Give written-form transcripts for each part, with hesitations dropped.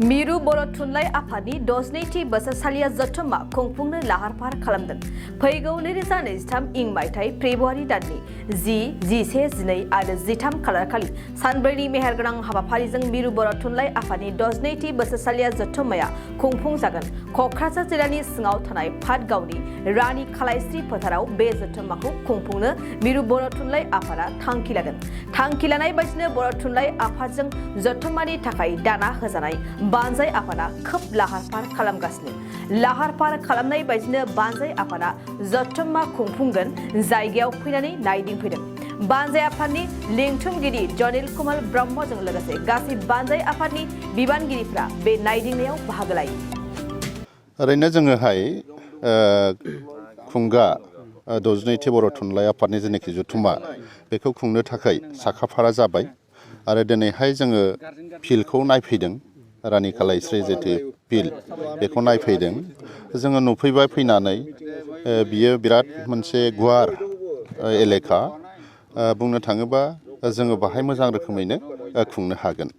मिरु बर' थुनलाइ आफादनि 12थि बोसोरसालिया जथुम्मा खुंफुंनो लाहार फाहार खालामदों। फैगौ 2023 इं मायथाइ फेब्रुवारि दाननि 10, 11, 12 आरो 13 खालारखालि सानब्रैनि मेहेरगोनां हाबाफारिजों मिरु बर' थुनलाइ आफादनि 12थि बोसोरसालिया जथुम्माया खुंफुंजागोन। क'क्राझार जिल्लानि सिङाव थानाय पाटगावनि रानि खालायस्रि फोथाराव बे जथुम्माखौ खुंफुंनो मिरु बर' थुनलाइ आफादा थांखि लादों। थांखि लानाय बायदिनो बर' थुनलाइ आफादजों जथुम्मानि थाखाय दाना होजानाय बानजाय आफादा खोब लाहार फाहार खालामगासिनो। लाहार फाहार खालामनाय बायदिनो बानजाय आफादा जथुम्मा खुंफुंगोन जायगायाव फैनानै नायदिंफैदों। बानजाय आफादनि लिंथुमगिरि जनिल कुमार ब्रह्मजों लोगोसे गासै बानजाय आफादनि बिबानगिरिफ्रा बे नायदिंनायाव बाहागो लायो। ओरैनो जोङोहाय खुंगा 12थि बर' थुनलाइ आफादनि जेनाखि जथुम्मा बेखौ खुंनो थाखाय साखाफारा जाबाय आरो दिनैहाय जोङो फिल्डखौ नायफैदों। रानि खालायस्रि जितु फिल्ड बेखौ नायफैदों। जोङो नुफैबाय फैनानै बियो बिराद मोनसे गुवार एलेखा। बुंनो थाङोबा जोङो बाहाय मोजां रोखोमैनो खुंनो हागोन।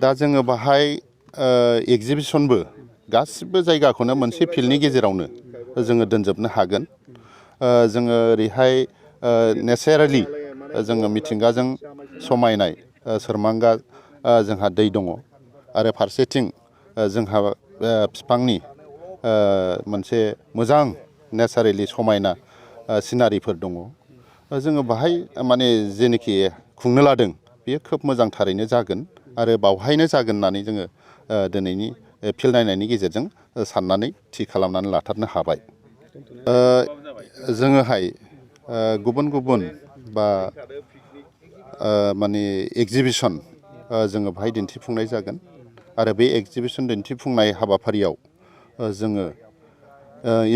दा जोङो बाहाय एगजिबिसनबो गासिबो जायगाखौनो मोनसे फिल्डनि गेजेरावनो जोङो दोनजोबनो हागोन। जोङो ओरैहाय नेचारेलि जोङो मिथिंगाजों समायनाय सोरमांगा जोंहा दै दङ आरो फारसेथिं जोंहा बिफांनि मोनसे मोजां नेचारेलि समायना सिनारिफोर दङ। जोङो बाहाय माने जेनोखि खुंनो लादों बेयो खोब मोजां थारैनो जागोन आरो बावहायनो जागोन होननानै जोङो दिनैनि फिल्ड नायनायनि गेजेरजों साननानै थि खालामनानै लाथारनो हाबाय। जोङोहाय गुबुन गुबुन बा माने एगजिबिसन जोङो बाहाय दिन्थिफुंनाय जागोन आरो बे एगजिबिसन दिन्थिफुंनाय हाबाफारियाव जोङो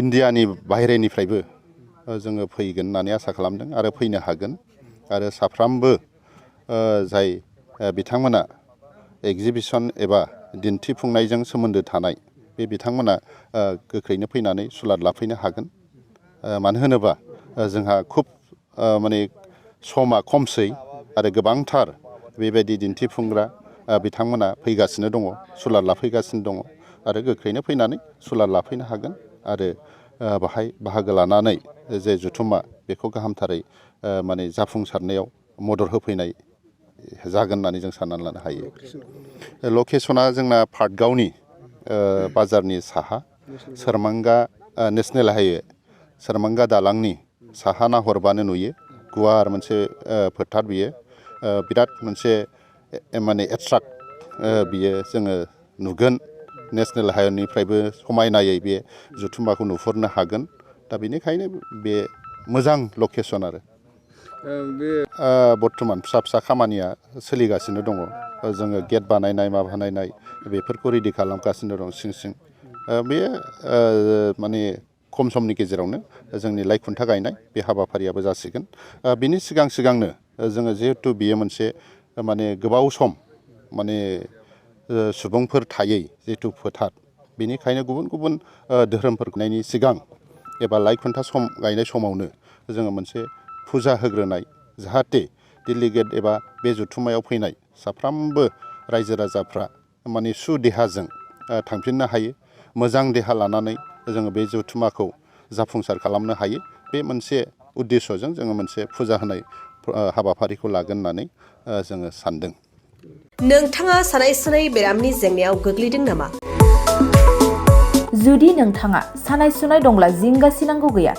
इण्डियानि बाहेरानिफ्रायबो जोङो फैगोन होननानै आसा खालामदों आरो फैनो हागोन आरो साफ्रोमबो जाय बिथांमोना एगजिबिसन एबा दिन्थिफुंनायजों सोमोन्दो थानाय बे बिथांमोना गोख्रैनो फैनानै सुलाद लाफैनो हागोन। मानो होनोबा जोंहा खुब माने समा खमसै आरो गोबांथार बेबायदि दिन्थिफुंग्रा बिथांमोना फैगासिनो दङ, सुलाद लाफैगासिनो दङ आरो गोख्रैनो फैनानै सुलाद लाफैनो हागोन आरो बाहाय बाहागो लानानै जे जथुम्मा बेखौ गाहामथारै माने जाफुंसारनायाव मदद होफैनाय जागोन होननानै जों साननानै लानो हायो। लकेसना जोंना पाटगावनि बाजारनि साहा सोरमांगा नेसनेल हाइवे सोरमांगा दालांनि साहा नाहरबानो नुयो गुवार मोनसे फोथार बियो बिराद मोनसे माने एट्राक्ट बियो जोङो नुगोन। नेसनेल हाइवेनिफ्रायबो समायनायै बे जथुम्माखौ नुहुरनो हागोन। दा बेनिखायनो बे मोजां लकेसन आरो बर्थमान फिसा फिसा खामानिया सोलिगासिनो दङ। जोङो गेट बानायनाय मा बानायनाय बेफोरखौ रेडि खालामगासिनो दं सिं सिं। बे माने खम समनि गेजेरावनो जोंनि लाइ खुन्था गायनाय बे हाबाफारियाबो जासिगोन। बिनि सिगांनो जोङो जिहेथु बियो मोनसे माने गोबाव सम माने सुबुंफोर थायै जिहेथु फोथार बेनिखायनो गुबुन गुबुन धोरोमफोर खुंनायनि सिगां एबा लाइ खुन्था सम गायनाय समावनो जोङो मोनसे फुजा होग्रोनाय जाहाथे डेलिगेट एबा बे जथुम्मायाव फैनाय साफ्रोमबो रायजो राजाफ्रा माने सुदेहाजों थांफिननो हायो। मोजां देहा लानानै जोङो बे जथुम्माखौ जाफुंसार खालामनो हायो। बे मोनसे उद्देश्यजों जोङो मोनसे फुजा होनाय हाबाफारिखौ लागोन होननानै जोङो सानदों। नोंथाङा सानाय सुनाय बेरामनि जेंनायाव गोग्लैदों नामा? जुदि नोंथाङा सानाय सुनाय दंब्ला जिंगासिनांगौ गैया।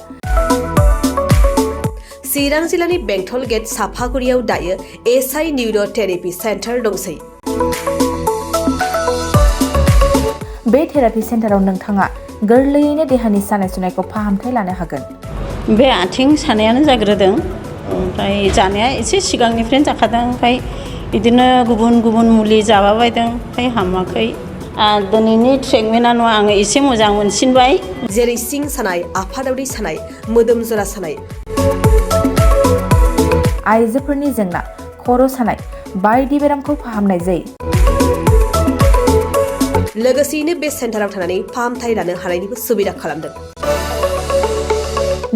चिरां जिल्लानि बेंटल गेट साफागुरियाव दायो एसआइ निउर' थेरापि सेन्टार दंसै। बे थेरापि सेन्टाराव नोंथाङा गोरलैयैनो देहानि सानाय सुनायखौ फाहामथाय लानो हागोन। बे आथिं सानायानो जाग्रोदों, ओमफ्राय जानाया एसे सिगांनिफ्रायनो जाखादों, ओमफ्राय बिदिनो गुबुन गुबुन मुलि जाबाबायदों, ओमफ्राय हामाखै। दिनैनि ट्रिटमेन्टआ नङा, आङो एसे मोजां मोनसिनबाय। जेरै सिं सानाय, आफादावरि सानाय, मोदोम जरा सानाय, आइजोफोरनि जेंना, खर' सानाय बायदि बेरामखौ फाहामनाय जायो। लोगोसेयैनो बे सेन्टाराव थानानै फाहामथाय लानो हानायनिबो सुबिदा खालामदों।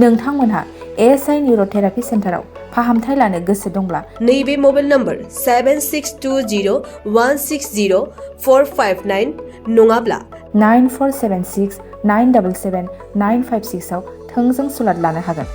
नोंथांमोनहा एसआइ निउर' थेरापि सेन्टाराव फाहामथाय लानो गोसो दंब्ला नैबे मबाइल नम्बर 7620160459 नङाब्ला 9476 977 956 आव थोंजों सुलाद लानो हागोन।